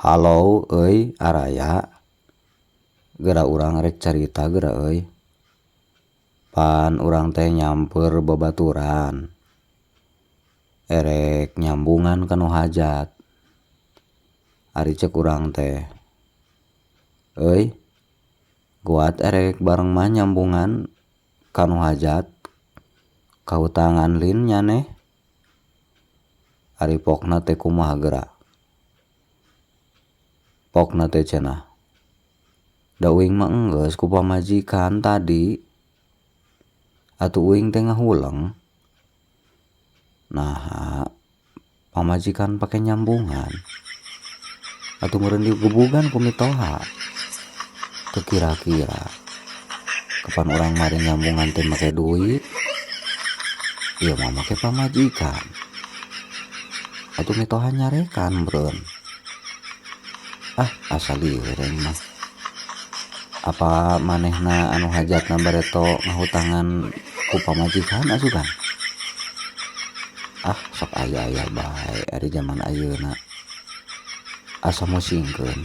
Halow euy araya, geura urang rek carita geura euy. Pan urang teh nyampeur babaturan, erek nyambungan kanu hajat. Ari cek urang teh, euy kuat erek bareng mah nyambungan kanu hajat kahutangan lin nyaneh. Ari pokna teh kumaha geura, pokna teh cenah da uing mah enggeus ku pamajikan tadi, atuh uing teh ngahuleng naha pamajikan pake nyambungan atuh meureun digebugan ku mitoha. Teu kira-kira kapan urang mari nyambungan teh make duit, ieu mah make pamajikan. Atuh mitoha nyarekan meureun, ah asa lieur aing mah. Apa manehna anu hajatna bareto ngahutangan ku pamajikan asukan. Ah sok aya-aya bae ari zaman ayeuna, asa musingkeun.